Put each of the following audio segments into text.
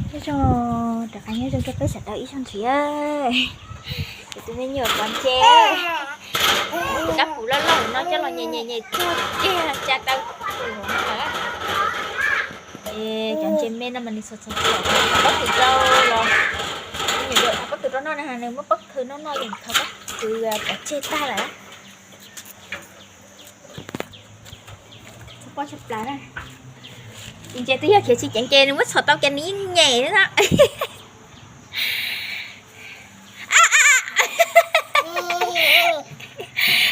Nyob zoo, rov qab nyob zoo rau peb sawv daws ib zaug ntxiv. Kuv tus me nyuam cov ntses, tus kab pum loj loj no coj los nyem nyem nyem tuag kiag tsa taw. Es cov ntses me no mas nws txhom txhom txhom pob kws rau los, pob kws rau noj na, nws muab pob kws noj noj es thov pob kws pov tseg tag lawm. Ntses twb yog khiav tsis ceev ces nws muab txhom tau ces nws yeej nyem na.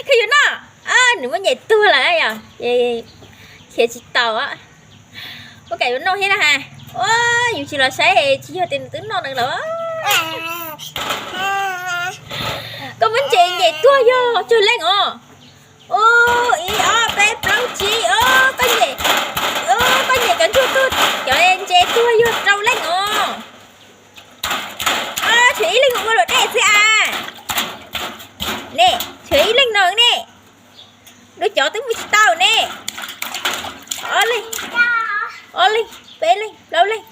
Koj yuav noj, nws muab nyem tuag lawm yom, khiav tsis taus. Ua cas yuav noj thiab na has. Ua, yus tsis los saib tsis yog tias nws twb noj nws lawm. Koj muab ntses nyem tuag yog tsawg leej os? Ua, ib ob peb plaub tsib, koj nyem, koj nyem cov ntsuag tuag, cov ntses tuag yog rau leej os. Tshuav ib leeg ua luam dej xwb a. Ne, tshuav ib leeg no ne. Dua cov twb mus tsis tau ne. Ob leeg, ob leeg, peb leeg, plaub leeg,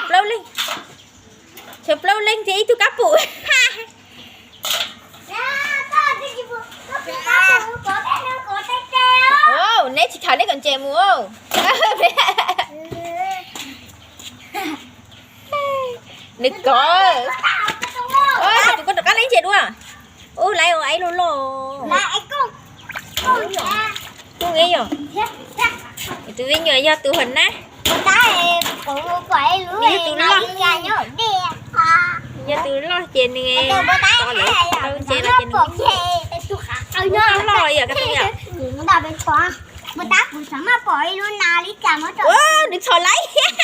plaub leeg. Tshuav plaub leeg thiab ib tug kab pum. Neb tsis khav neb kom ntses mus. Nws kov. Tus koj rov qab leej ntses dua. Ub, laiv ua aib loj loj. Tus me nyuam yog tus hua nab. Yog tus loj, yog tus loj ces nws tau ntses los ces nws loj loj yom, koj twb yom. Ua, nws txhom laiv.